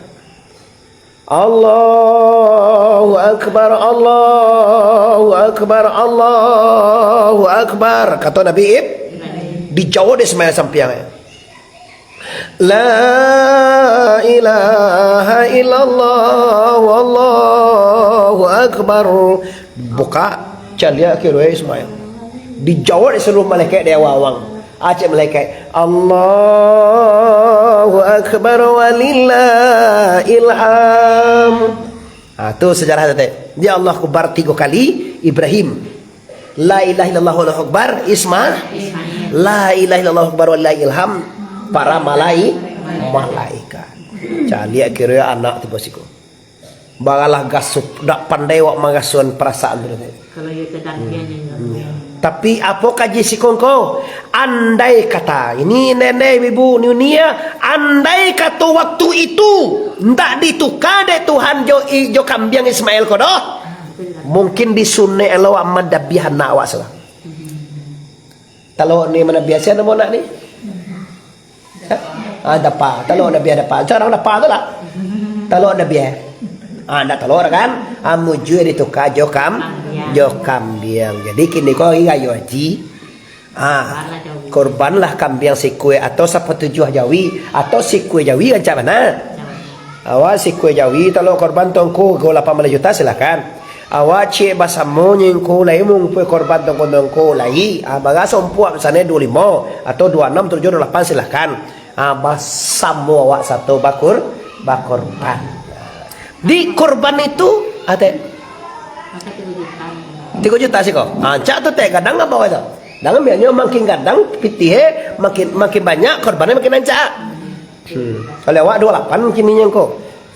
Allahu Akbar, Allahu Akbar, Allahu Akbar. Kato Nabi Ib-, dijawab dek Ismail sampiang. La ilaha illallah, wallahu akbar. Buka, caliak kiro Ismail. Dijawab dek saluruh malaikat di awang-awang. Acek malaikat, "Allahu Akbar walillahil hamd." Ha, tu sejarah tadi. Dia Allah Akbar tiga kali, Ibrahim. La ilaha illallah Allahu Akbar, Isma. La ilaha illallah Akbar walillahil hamd, para malai-, malaikat. Caliak kiro anak tu basiko. Baralah gasup, dak pandai awak mangasuan parasaan tu tadi. Kalau iyo tadampian yang Tapi apo kaji sikongko? Andai kata, ini nenek ibu ni unia, andai kato waktu itu ndak dituka dek Tuhan jo, jo kambiang Ismail ko doh, mungkin disunek lo awak madabiah anak awak salah. Kalau ni manabiah sia namo anak ni? Ah, dapa. Talok dabiah dapa. Carang dapa tu lah. Talok dabiah. Ah, ndak talok dah kan? Ah, mujua dituka jo kam-, jo kambiang. Jadi, kini ko hari rayo haji. Ah, korbanlah kambiang sikua atau sapatujuah jawi atau sikua jawi rancak bana. Awak sikua jawi talok korban tu ngku go lapan baleh juta, silakan. Awak ciek basamo nyo ngku lai mumpuak korban tongko-tongko lai, ah, baraso mumpuak misalnyo duo limo atau duo anam, tujuah, duo lapan, silakan. Ah, basamo awak sato bakur-, bakorban. Di korban itu, ah, teh. Tigo juta siko. Ah, cak tu teh gadang apo itu? Dangan biasonyo makin gadang pitih, eh, makin, makin banyak korbannyo makin rancak. Hmm. Kalau awak duo lapan kini nyo ko.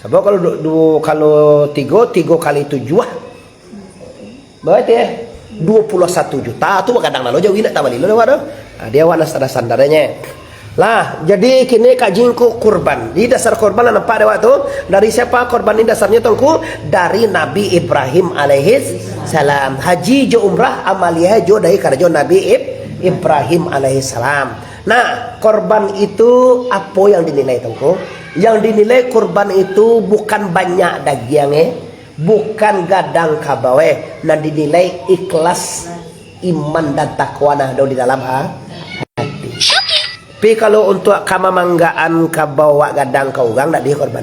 Sabab kalau du-, du-, kalau tigo, tigo kali tujuah. Berarti, eh, duo puluah satu juta tu kadang lalu jauh nak tabali lo awak tu. Ha, dia awak nak sadar-sadarnyo. Lah, jadi kini kaji ngku kurban. Di dasar kurban lah nampak dek awak tu. Dari siapa kurban ni dasarnyo tu ngku? Dari Nabi Ibrahim alaihis salam. Haji jo umrah amaliah jo dari karajo Nabi Ib-, Ibrahim alaihis salam. Nah, kurban itu apo yang dinilai tu ngku? Yang dinilai kurban itu bukan banyak dagiang, eh. Bukan gadang kabau, eh. Nan dinilai ikhlas iman dan takwa nan ado di dalam ha-, hati. Tapi kalau untuak ka mamanggaan kabau wak gadang ka urang, ndak dikorban.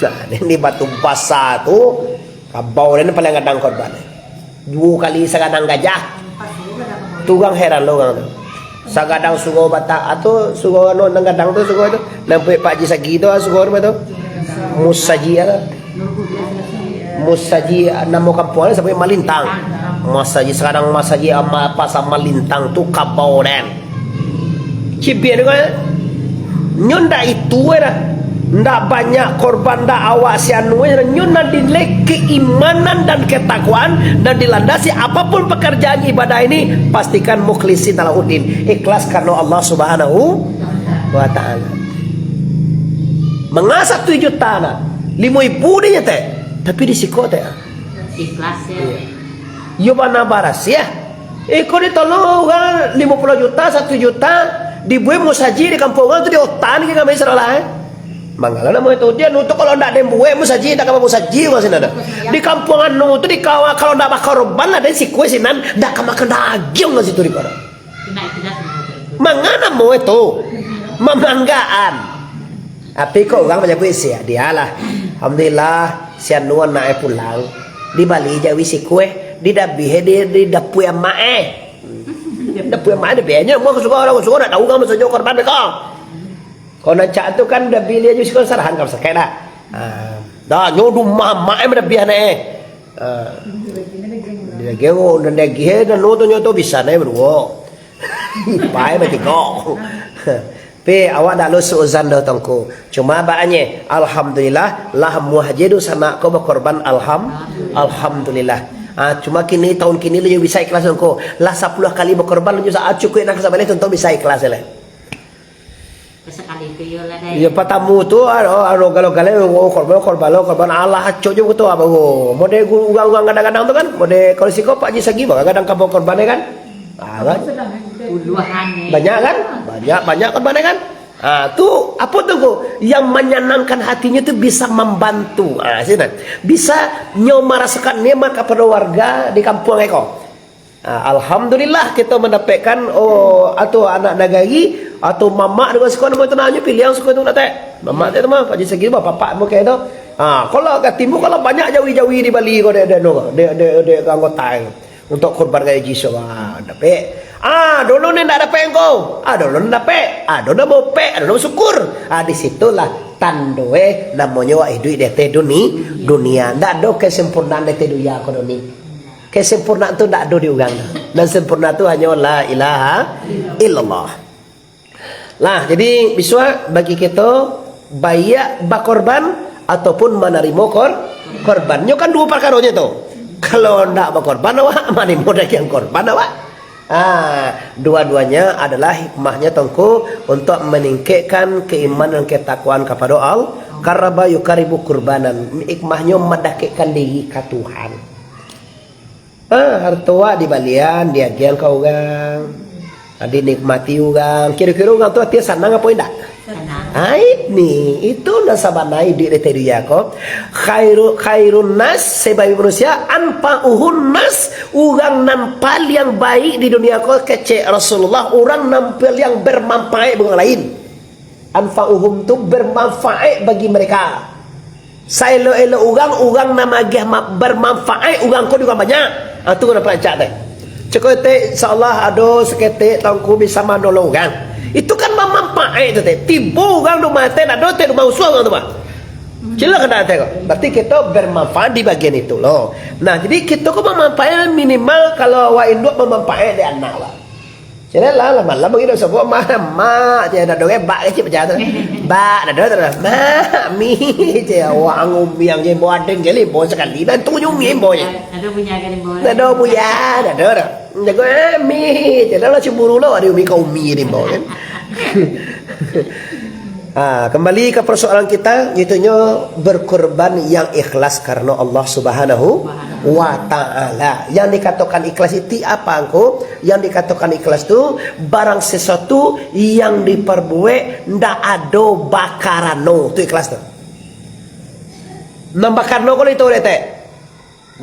Nah, ini batu basa tu, kabau den paling gadang korban. Duo kali sagadang gajah. Tu urang heran lo urang tu. Sagadang surau Batak, ah, tu surau anu nan gadang tu, surau tu. Nan buek Pak Haji Sagi tu, ah, surau tu, tu. Musaji, ah. Musaji, ah, namo kampuang ni sampai Malintang. Musaji, sagadang Musaji ama-, Pasar Malintang tu kabau den. Cibiak ni ko, eh. Nyo ndak itu, eh, dah. Ndak banyak korban, ndak awak si anu, eh, nyo nan dinilai keimanan dan ketakwaan, dan dilandasi apapun pekerjaan ibadah ini, pastikan mukhlisin lahuddin, ikhlas karena Allah Subhanahu wa Ta'ala. Manga satu juta nah, limo ribu dia nyetek, tapi di siko teh. Ikhlas, ya. Iya. Yo bana barasiah. Iko ditolong urang limo puluah juta, satu juta, dibuek musaji di kampuang urang tu di otan ke kami saralah, eh. Mangala namo itu? Dia nu tu kalau ndak den buek musaji, ndak ka musaji urang sinan dah. Di kampuang anu tu di kawa-, kalau ndak bakorban lah den sikue sinan, ndak ka makan dagiang lah situ di Padang. Manga namo itu? Mamanggaan. Tapi kok urang manyabuik sia, dialah. Alhamdulillah, si anu anak e pulang. Dibali jawi sikue, didabih di, di dapui amak e. Dapui amak e, dapui nyo, mau ka surau, ka surau, ndak tahu kan maksudnyo korban mereka. Kalau nan cak tu kan dabih dia jo sikue sarahan ka masyarakat dah. Ha. Dah, nyo rumah amak e madabiah anak e. Ha. Dia gero, dan dia gih, dan lo tu nyo tu bisa naik berdua. Pai batigo. Pi, awak dak lo suuzan doh, Tongku. Cuma baaknye, alhamdulillah, lah muah je dunsanak ko bakorban, alham-, alhamdulillah. Ah, cuma kini, taun kini, lah nyo bisa ikhlas, Tongku. Lah sapuluah kali bakorban, lah nyo sa-, ah, cukuik nak sabaleh, tonton bisa ikhlas, lah. Sakali tu yo lah, dai. Yo, patamu tu, ado, ado galo-galo, oh, korban, korban lo, korban, alah, acok je tu, apa, oh. Model gu-, urang-urang gadang-gadang tu kan, model kalau siko Pak Haji Sagi, gadang-gadang kabau korban, kan? Ah, kan? Puluahan, eh. Banyak kan? Banyak, banyak korban kan? Ah, tu, apo tu, ko? Yang manyanangkan hatinyo tu bisa mambantu. Ah, sinan. Bisa nyo marasokan nikmat kapado warga di kampuang iko. Ah, alhamdulillah, kito mandapekkan, oh, atau anak nagari, atau mamak dengan suku namo tu, nanyo pilihan suku tu nak tek. Mamak tu mah, Pak Haji Sagi mah, papak mah kayak tu. Ah, kalau ka timu, kalau banyak jawi-jawi dibali ko dek, dek, no, dek, dek, dek anggota tu. Untuak korban ka Haji Sulam, dapek. Ah, dulu ni ndak dapek engkau. Ah, dulu ni dapek. Ah, dulu ni bopek, ah, dulu ni syukur. Ah, di situlah tando, eh, namonyo awak iduik di ateh duni-, dunia. Ndak ado kesempurnaan di ateh dunia ko duni. Kesempurnaan tu ndak ado di urang tu. Nan sempurna tu hanyo la ilaha illallah. Lah, jadi bisuak bagi kito, baiak bakorban ataupun manarimo kor-, korban. Nyo kan duo parkaronyo tu. Kalau ndak bakorban awak, manarimo dagiang korban awak. Ah, dua-duanya adalah hikmahnyo, Tongku, untuak maningkekkan keimanan ketakwaan kapado Allah. Qarraba yuqarribu qurbanan. Hikmahnyo mandakekkan diri ka Tuhan. Ah, harto awak dibalian, diagian ka urang, ah, dinikmati urang. Kiro-kiro urang tu hati sanang apo indak? Sanang. Ah, ini, itu nan sabana iduik di ateh dunia ko. Khairu-, khairun nas, sebaik manusia, anfa'uhun nas, urang nan paliang baik di dunia ko, kecek Rasulullah, urang nan paliang bermanfaat bagi urang lain. Anfa'uhum tu bermanfaat bagi mereka. Saelok-elok urang, urang nan magiah ma-, bermanfaat urang ko di urang banyak. Ha, tu nan perancak teh. Cako etek, insyaallah ado saketek Tongku bisa manolong urang. Itu kan bermanfaat tu teh. Tibo urang di rumah teh, ndak ado teh rumah usuang urang tu, bah. Cilo kan dak teh ko. Berarti kito bermanfaat di bagian itu lo. Nah, jadi kito ko bermanfaat minimal kalau awak induak bermanfaat di anak, bah. Jadi lah, lah malam bagi dak sabuik, "Mak, mak," je, dak ado bak kecil macam tu. "Bak," dak ado tu. "Mak, mi," je, awak ngumbiang je, bo aden je, limbo sakali, dan tu je umi limbo je. Ado bunya ka limbo. Dak ado bunya, dak ado dah. Jago, "Eh, mi," je, dah lah cemburu lah, ado umi ka umi limbo kan. Ah, kembali ke persoalan kita, itunyo berkorban yang ikhlas karena Allah Subhanahu wa Ta'ala. Yang dikatakan ikhlas itu apa, angku? Yang dikatakan ikhlas tu, barang sesuatu yang diperbuat ndak ado bakarano, tu ikhlas tu. Nan bakarano ko itu, detek.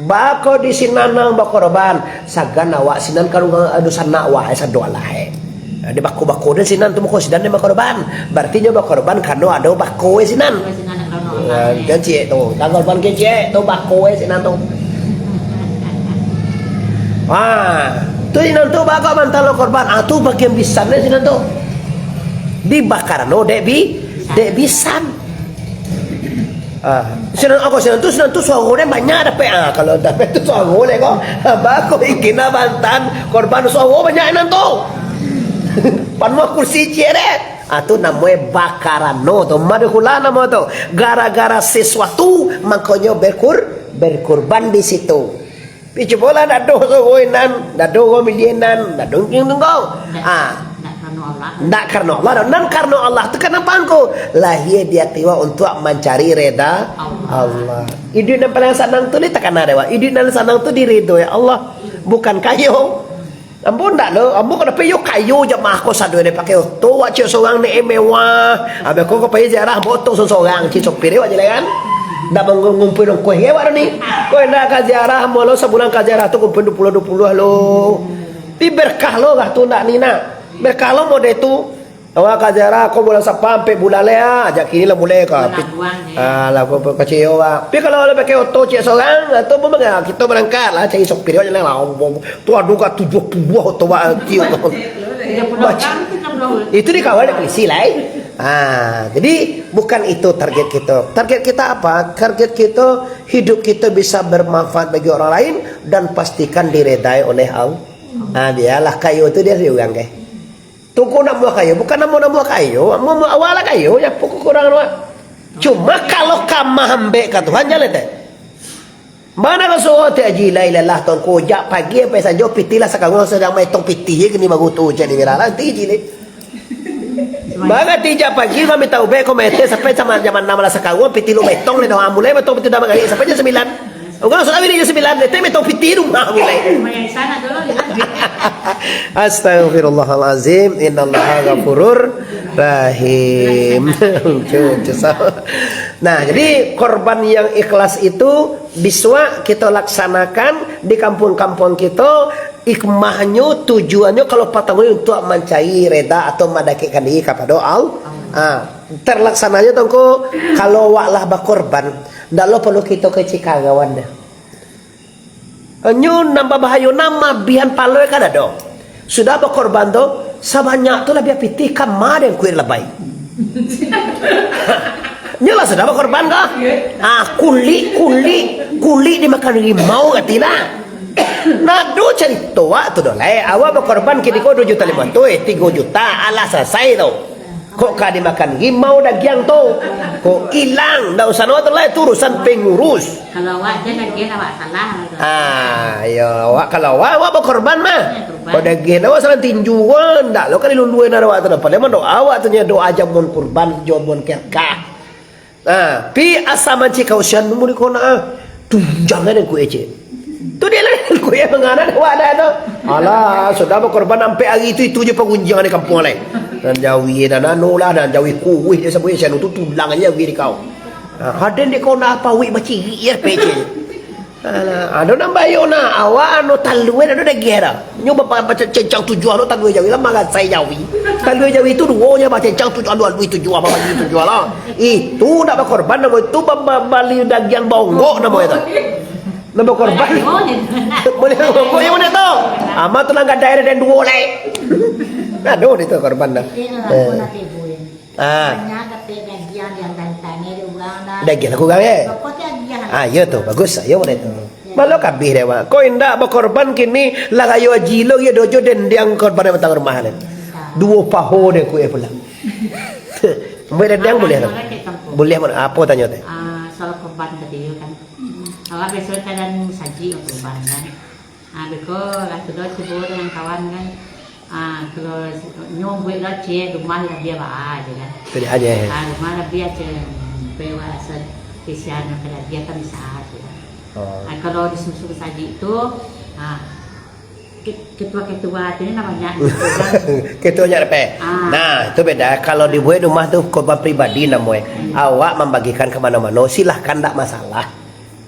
Bako di sinan nan bakorban, sagan awak sinan kan ado sanak wah, eh, sado lah, eh. Nah, di bako-bako den sinan tu, mako sinan den bakorban. Berarti nyo bakorban karano ado bako, eh, sinan. Nah, kan ciek tu, kan korban ke ciek tu, bako, eh, sinan tu. Ah, tu sinan tu bako mantang lo korban. Ah, tu bagian bisan, eh, sinan tu. Di bakarano dek bi-, dek bisan. Ah, sinan, ako sinan tu, sinan tu suaro den banyak dapek. Ah, kalau dapek tu suaro den ko. Ah, bako ingin lah bantan, korban suaro banyak nan tu. Panuah kursi ciek deh. Ah, tu namonyo bakarano tu. Madkhula namo tu. Gara-gara sesuatu, makonyo berkur-, berkurban di situ. Pi cubolah, ndak ado suaro nan, ndak ado urang miliah nan, ndak ado ngiang tunggu. Ndak, ah, ndak karano Allah. Ndak karano Allah doh. Nan karano Allah tu kanapa angku? Lahia di ati awak untuak mancari reda Allah. Allah. Iduik nan paling sanang tu ni takana dek awak. Iduik nan sanang tu diridoi Allah, bukan kayo. Ambo ndak lo, ambo kanapa iyo kayo jamaah ko sado ni pakai oto, wak ciek sorang ni mewah. Abih ko ka pai ziarah, ambo oto sorang-sorang, ciek sopir awak je lah kan. Ndak mangumpuin ongkoh awak ni. Ko indak ka ziarah, ambo lo sabulan ka ziarah tu kumpuin duo puluah, duo puluah lo. Pi berkah lo kah tu ndak ni nak. Berkah lo model tu. Awak ka ziarah ko bulan Sapa, ampek bulan lai, ah. Jak kini lah mulai ka. Bulan pit-, buang, eh. Ah, lah ko, ko kacau, ah. Tapi kalau lah pakai oto ciek sorang, ah, tu pun bangga. Kito barangkek lah, cari sopir aja lah. Tu ado ka tujuah puluah oto, ah, ciek. Tiga puluh orang, tiga puluh. Itu dikawal dek polisi lah, eh. Ah, jadi bukan itu target kita. Target kita apa? Target kita, hidup kita bisa bermanfaat bagi orang lain dan pastikan diredai oleh Allah. Ah, bialah kayo tu dia urang ke. Tungku nak muah kayo, bukan namo-namo kayo, namo awak lah kayo, ya pokok kurang awak. Cuma kalau ka maambek ka Tuhan, jan lai teh. Mana ka suruah teh Haji, la ilaha illallah, Tuangku, jak pagi sampai sanjo, pitih lah sakaruang, sadang maetong pitih je kini baru tu, cak di Mira lah, ti ji ni. Manga ti jak pagi, kami tahu be, ko maeteh sampai sama jam anam lah sakaruang, pitih lu maetong ni dah, mulai maetong pitih dah magarik sampai jam sambilan. Urang sudah bilik jam sambilan, teh maetong pitih rumah mulai. Astagfirullahalazim, innallaha ghafurur rahim. Cucu sama. Nah, jadi korban yang ikhlas itu bisuak kita laksanakan di kampung-kampung kita, hikmahnyo, tujuannyo kalau patamo untuak mancari reda atau mandakekkan diri kapado Al-, ah, terlaksananyo tongko kalau awak lah bakorban, ndak lo perlu kito kecik karawan dah. Nyo nan babahayo, nan mabihan palo kan ado. Sudah bakorban tu, sabanyak tu labiah pitih kama dek kuik labai. Nyo lah sudah bakorban ko. Ah, kulik, kulik, kulik dimakan rimau kati lah. Nado carito awak tu doh lai. Awak bakorban kini ko duo juta limo ratuih, tigo juta, alah salasai tu. Kok ka dimakan rimau dagiang tu? Kok ilang? Ndak usah nawa tu lai, tu urusan pengurus. Kalau awak je dagiang awak salah tu. Ah, iyo, awak kalau awak, awak bakorban mah. Iyo, korban. Kok dagiang awak salah tinju kan, ndak lo kali luluan awak tu. Padahal mah doa awak tu nyo doa jamuan kurban, jamuan kerkah. Nah, pi asa mancik kausian nunggu di kona, ah. Tunjangan yang kuek cik. Tu dia lah, kuek mangana awak dah tu. Alah, sudah bakorban sampai hari tu, itu je pangunjung di kampung lai. Nan jawi, nan anu lah, nan jawi kuih dia sabuik, sianu tu tulang aja jawi di kau. Nah, haden di kona apa, wik bacirik ya, pecik. Alah, ado nan bayo nah, awak anu talua ado dagiah dah. Nyo ba-, ba-, bacencang tujuah lo talua jawi lah, marasai jawi. Talua jawi tu duo nyo bacencang tujuah, alua-alua tujuah, babagi tujuah lah. Itu ndak bakorban namo itu, ba-, ba-, bali dagiang baonggok namo itu. Ndak bakorban. Boleh baonggok yang mana tu? Ama tu nan gadai ado duo lai. Aduh, itu korban dah. Iyo, eh. Ampun lah, Ibu, ya. Ah. Banyak dapek dagiang yang gantangnya di urang dah. Dagiang lah kurang, eh? Pokoknya dagiang. Ah, iyo tu, bagus. Iyo, boleh tu. Malah kabih deh, Wak. Kau indak bakorban kini, lah rayo haji lo, iyo dojo dendiang korban yang batang rumah ni. Duo paho deh kuih pulang. Buat dendiang boleh tu? Boleh, mana? Apa tanya teh? Ah, soal korban tadi kan. Awak biasa kadang saji korban kan. Ah, beko, lah sudah cubo dengan kawan kan. Ah, kalau nyo buek lah, cek rumah lah dia ba aja kan. Tidak aja. Ah, rumah lah dia cek, bawa asal kesian kalau dia kan bisa aja. Oh. Ah, kalau disusu saji tu, ah, ke-, ketua-ketua tu ni lah banyak gitu kan. Ketua banyak dapek. Ah. Nah, itu beda. Kalau dibuek rumah tu korban pribadi namonyo. Hmm. Awak mambagikan ka mano-mano, silahkan, ndak masalah.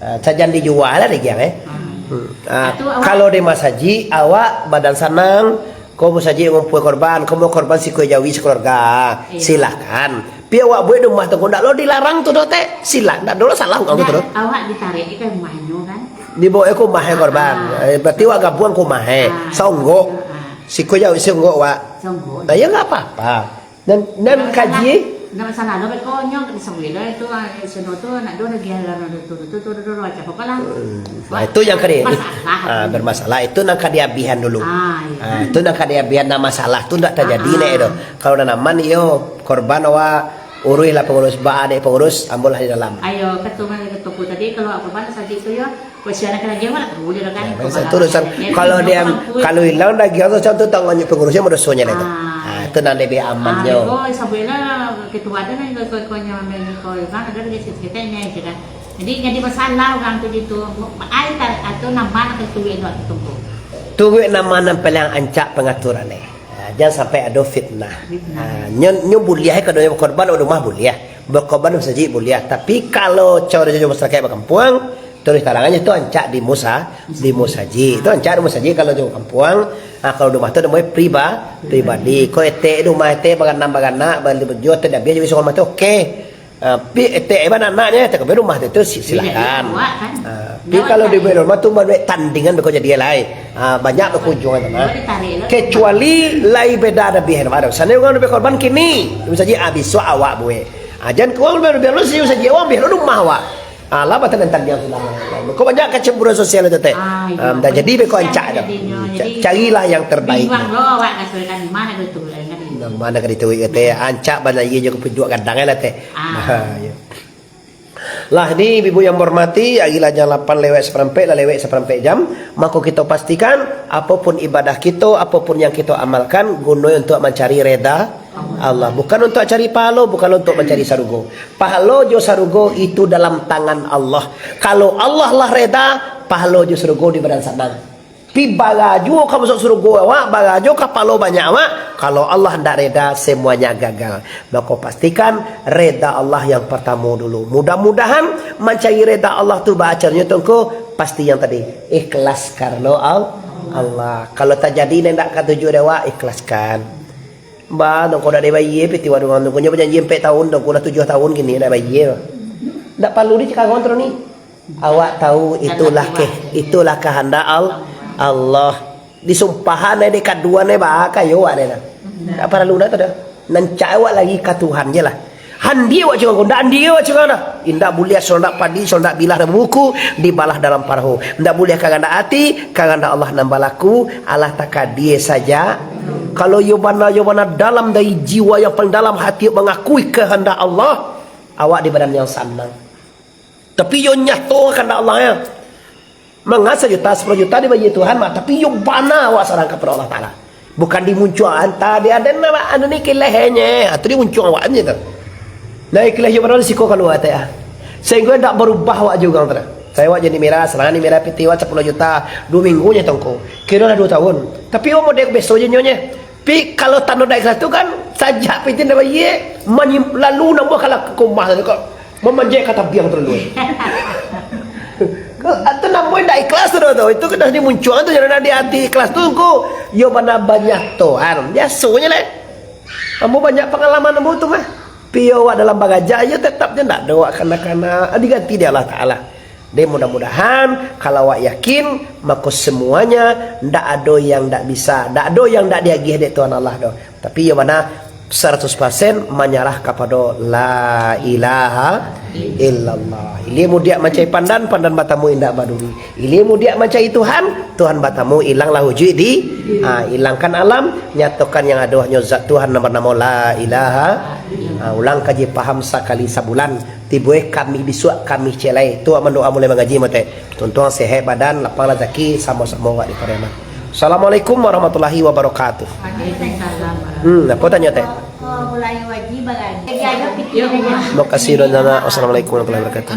Ah, sajan dijual lah daging, eh. Hmm. Hmm. Ah, tu awak kalau di masajik, awak badan sanang, ko masajik ngumpul korban, ko mau korban sikoi jawi sakeluarga, iya, silakan. Pi awak buek di rumah tu, ko ndak lo dilarang tu doh, teh. Silak, ndak ado lo salah urang tu, ndak, doh. Awak ditarik ka rumahnyo kan. Dibawa ka rumah, eh, korban. Ah. Eh, berarti awak gabuang ka rumah, eh. Ah. Saunggok. Ah. Sikoi jawi saunggok, wak. Saunggok. Nah, ya nggak apa-apa. Nan, nan kaji? Ndak masalah, lo beko nyo di sabuik lo itu, ah, sino tu nak do lagi halan tu, tu, tu, tu, tu, tu, macam apa lah. Hmm. Nah, itu yang kadi-, masalah ah, tu. Bermasalah. Itu nan ka diabihan dulu. Ah, iya. Ah, itu nan ka diabihan, nah, masalah tu ndak tajadi, ah, ah, neh, doh. Kalau nan aman, iyo, korban awak uruih lah pengurus, ba dek pengurus, ambo lah di dalam. Ayo, ketua, ketua tadi, kalau korban saji tu, yo, Kok si anak lagi awak lah tahu je lah kan. Ya, kok biasa tu urusan. Kalau dia, kalau hilang daging tu, macam tu, tanggung jawab pengurusnya, mau dosanya lah tu. Ah. Ah, itu nan lebih amannyo. Ah, beko sabuiklah ketua tu kan, kok, kok, kok nyo ambil kok kan, ada lagi sikit-sikit ni je kan. Jadi, jadi masalah urang tu gitu. Ai ta-, atau nambah nak tuik nak tunggu. Tuik nambah nan paling ancak pangaturan ni. Ah, jangan sampai ada fitnah. Fitnah. Ah, nyo, nyo buliah, kalau nyo bakorban di rumah buliah. Bakorban di masajik buliah. Tapi kalau cara-cara masyarakat bakampuang, terus tarang aja tu ancak di musa-, di musajik. Tu ancak di musajik kalau di kampuang. Ah, kalau di rumah tu namonyo priba-, pribadi. Kok etek di rumah etek baranak-baranak, bali baju, etek dah biasa di rumah tu, oke. Ah, pi etek iban anaknya, etek di rumah tu, tu si-, silakan. Awak kan. Ah, pi kalau di rumah tu, buat tandingan beko jadi lai. Ah, banyak berkunjungan tu, ah. Kecuali lai beda ada bihan, ada. Sana urang lebih korban kini, musajik, ah, besok awak buek. Ah, jan kurang lebih, lebih lu sih musajik awak, biar lu rumah awak. Alah, bataliang-taliang tu lah. Kok banyak kecemburuan sosial itu, teh? Ah, iya. Am, dah jadi beko ancak dah. Jadinyo, ca-, jadi carilah yang terbaik. Bimbang lo awak, nak suruhkan di mana tu, kan? Nah, mana ka dituik, teh? Ancak bana iya jo kapiduak gadang lah, teh. Ah. Nah, iya. Lah, ni, ibu yang berhormati, ari lah jam lapan lewat saparampek, lah lewat saparampek jam, mako kita pastikan, apapun ibadah kita, apapun yang kita amalkan, gunoi untuk mancari reda Allah. Bukan untuk cari pahalo, bukan untuk mancari sarugo. Pahalo jo sarugo itu dalam tangan Allah. Kalau Allah lah reda, pahalo jo sarugo di badan sanang. Pi bara juo ka masuak sarugo awak, bara juo kapalo banyak awak, kalau Allah ndak reda, semuanya gagal. Mako pastikan reda Allah yang pertamo dulu. Mudah-mudahan mancari reda Allah tu baa caronyo tu, Ngku, pasti yang tadi, ikhlas karano Al-, Allah. Kalau tajadi nan ndak katuju dek awak, ikhlaskan. Ba, tongko dak dibayie, piti wak dengan tongko nyo bajanji ampek tahun, tongko lah tujuah tahun kini dak bayie. Dak paralu dicakak tu ni. Awak tahu itulah ke-, itulah kahandak Al-, Allah. Disumpahan ai dek kaduan ai, ba kayo awak dek nah. Dak paralu dah tu dah. Nan cak awak lagi ka Tuhan je lah. Handi awak curang ko, ndak handi awak curang dah. Indak buliah sondak padi, sondak bilah dalam buku, dibalah dalam parahu. Ndak buliah kahandak ati, kahandak Allah nan balaku, alah takadie saja. Kalau yo bana, yo bana dalam dari jiwa yang paling dalam hati mangakui kahandak Allah, awak di badan yang sanang. Tapi yo nyato kahandak Allah, ya. Manga sajuta, sapuluah juta dibayie Tuhan mah, tapi yo bana awak sarahkan kapado Allah Taala. Bukan dimuncuang anta di aden awak, anu ni kilehnye, atau dimuncuang awak je tu. Nah, kileh yo bana di siko kalua teh, ah. Sehingga ndak barubah awak jo urang tu. Saya awak jadi merah, sarang ni merah piti awak sapuluah juta, duo minggu je tongko. Kiro lah duo tahun. Tapi awak model beso je nyonye. Pi, kalau tando dak ikhlas tu kan, sajak piti ndak bayie, manyim-, lalu nambah kalah ka rumah tadi kok, mamanjek ka tabiang tu lalu. Atau nambah ndak ikhlas tu dah tu. Itu kan dah dimuncuang tu, jangan di hati ikhlas tu, Ngku. Yo bana banyak Tuhan. Biasonyo leh. Ambo banyak pangalaman ambo tu mah. Pi yo awak dalam bagajak, yo tetap je ndak ado awak kana-kana. Ah, diganti dek Allah Taala. Deh, mudah-mudahan, kalau awak yakin, mako semuanya ndak ado yang ndak bisa, ndak ado yang ndak diagiah dek Tuhan Allah doh. Tapi, iyo bana, saratus persen manyarah kapado La ilaha illallah. Ilia mudiak mancari pandan, pandan batamu indak baduri. Ilia mudiak mancari Tuhan, Tuhan batamu, ilanglah ujuik di, ah, ilangkan alam, nyatokan yang ado hanyo zat Tuhan nan banamo La ilaha. Ah, ulang kaji paham sakali sabulan. Tibo e Kamih bisuak, Kamih ciek lai. Tu awak mandoa mulai mangaji, mah teh. Tuntuang sehat badan, lapang razaki, samo-samo awak di Pariaman. Assalamualaikum warahmatullahi wabarakatuh. Hmm, apo tanyo, Tek? Makasih, Don Zana. Wassalamualaikum warahmatullahi wabarakatuh.